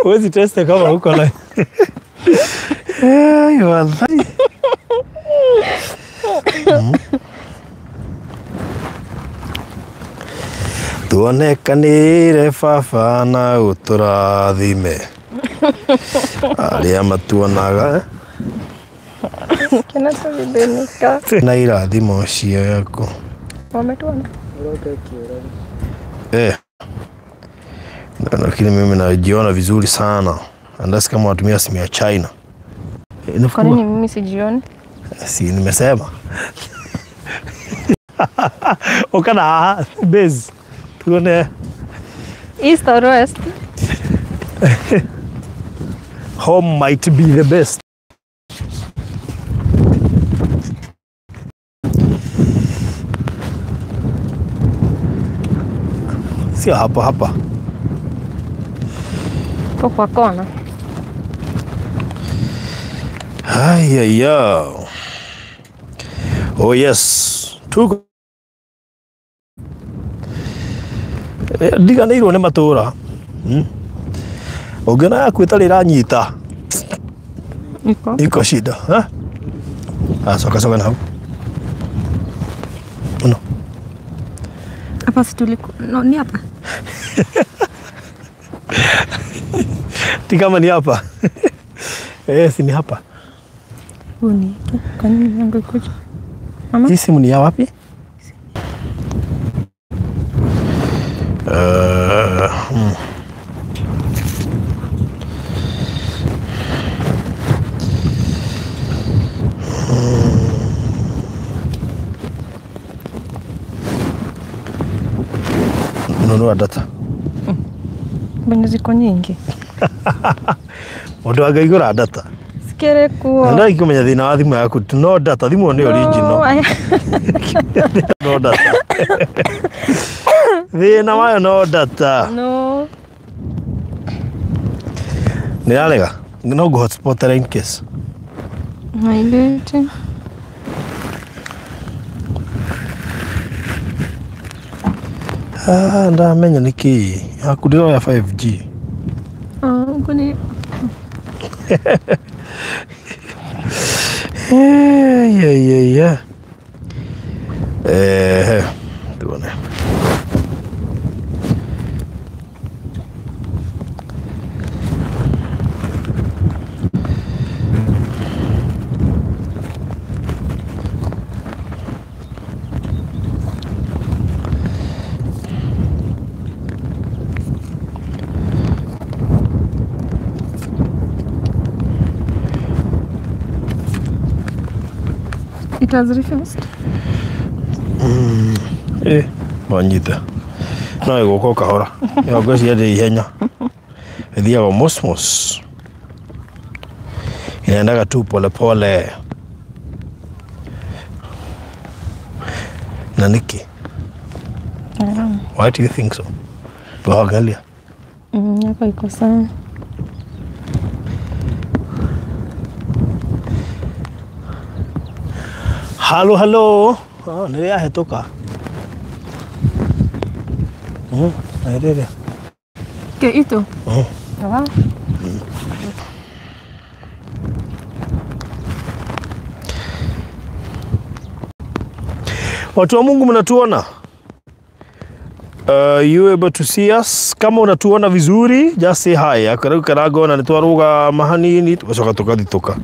Huwezi test kama uko live. Eh, wallahi. Tuonekanire baba na ũtũrathime arĩa matuonaga Kinachobebeka. na irathimo ciaku. Wametuona. Eh. Lakini mimi najiona vizuri sana. Unless kama watumia simu ya China. Kwa nini mimi sijioni? Si nimesema. Okana base. Tuone East or west? Home might be the best. Sio hapa hapa. Kwa kwa kona. Haya. Oh yes. Tuko ndiganĩirwo nĩ matũra. Ũngĩona yaku ĩtarĩ ĩranyita. Iko. Iko shida. Ha? Ah, soka soka na hau. No. Hapa si tuliku... No, ni hapa. Ti kama ni hapa. Eh, si ni hapa. Huu ni. Kwa nini yangu ikuja? Mama? Hii simu ni ya wapi? Nunua data. Mbona ziko nyingi? Mundu angaigura data. Sikere kuo. Na ikumenya thina wa thimu yaku no data, thimu ni original. No data. Thina wayo no data. No. Ni yarega. No go hotspot in case. Haileti. Ah, ndamenya niki yaku ndiroya 5G. Ah, kuni. Yeah. Eh, tuone. It has refused. Eh, wanyita. No ĩgũka kahora. Ĩyo ngwĩciria ndĩ ihenya. Ĩthiaga mosmos. Inaendaga tu pole pole. Na niki? Why do you think so? Tuangalia. Yako iko sawa. Halo halo. Oh, nĩ yahĩtũka. Na ĩrĩrĩa. Ke ito? Wow. Watu wa Mungu mnatuona? You able to see us? Kama unatuona vizuri, just say hi. Akarau karago na nitwaruga mahanini, tugacoka tukathituka.